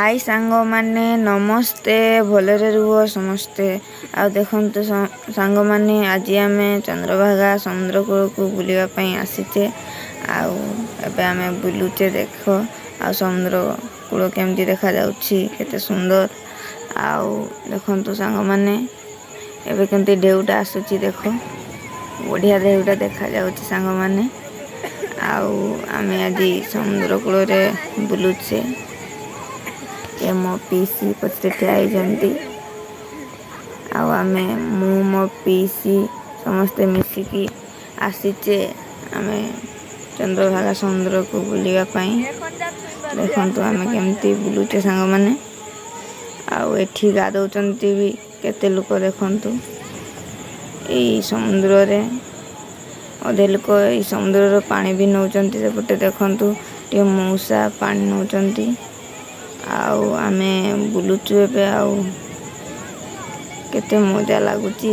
High ସାଙ୍ଗମାନେ, ନମସ୍ତେ। ଭଲରେ ରୁହ ସମସ୍ତେ। ଆଉ ଦେଖନ୍ତୁ ସାଙ୍ଗମାନେ, ଆଜି ଆମେ ଚନ୍ଦ୍ରଭାଗା ସମୁଦ୍ର କୂଳକୁ ବୁଲିବା ପାଇଁ ଆସିଛେ। ଆଉ ଏବେ ଆମେ ବୁଲୁଛେ, ଦେଖ। ଆଉ ସମୁଦ୍ର କୂଳ କେମିତି ଦେଖାଯାଉଛି, କେତେ ସୁନ୍ଦର। ଆଉ ଦେଖନ୍ତୁ ସାଙ୍ଗମାନେ, ଏବେ କେମିତି ଢେଉଟା ଆସୁଛି ଦେଖ। ବଢ଼ିଆ ଢେଉଟା ଦେଖାଯାଉଛି ସାଙ୍ଗମାନେ। ଆଉ ଆମେ ଆଜି ସମୁଦ୍ର କୂଳରେ ବୁଲୁଛେ। ଏ ମୋ ପିଇସି ପଛରେ ଠିଆ ହେଇଛନ୍ତି। ଆଉ ଆମେ, ମୁଁ, ମୋ ପିଇସି ସମସ୍ତେ ମିଶିକି ଆସିଛେ ଆମେ ଚନ୍ଦ୍ରଭାଗା ସମୁଦ୍ରକୁ ବୁଲିବା ପାଇଁ। ଦେଖନ୍ତୁ ଆମେ କେମିତି ବୁଲୁଛେ ସାଙ୍ଗମାନେ। ଆଉ ଏଠି ଗାଧଉଛନ୍ତି ବି କେତେ ଲୋକ, ଦେଖନ୍ତୁ ଏଇ ସମୁଦ୍ରରେ। ଅଧେ ଲୋକ ଏଇ ସମୁଦ୍ରର ପାଣି ବି ନେଉଛନ୍ତି। ସେପଟେ ଦେଖନ୍ତୁ ଟିକେ ମଉସା ପାଣି ନେଉଛନ୍ତି। ଆଉ ଆମେ ବୁଲୁଛୁ ଏବେ, ଆଉ କେତେ ମଜା ଲାଗୁଛି।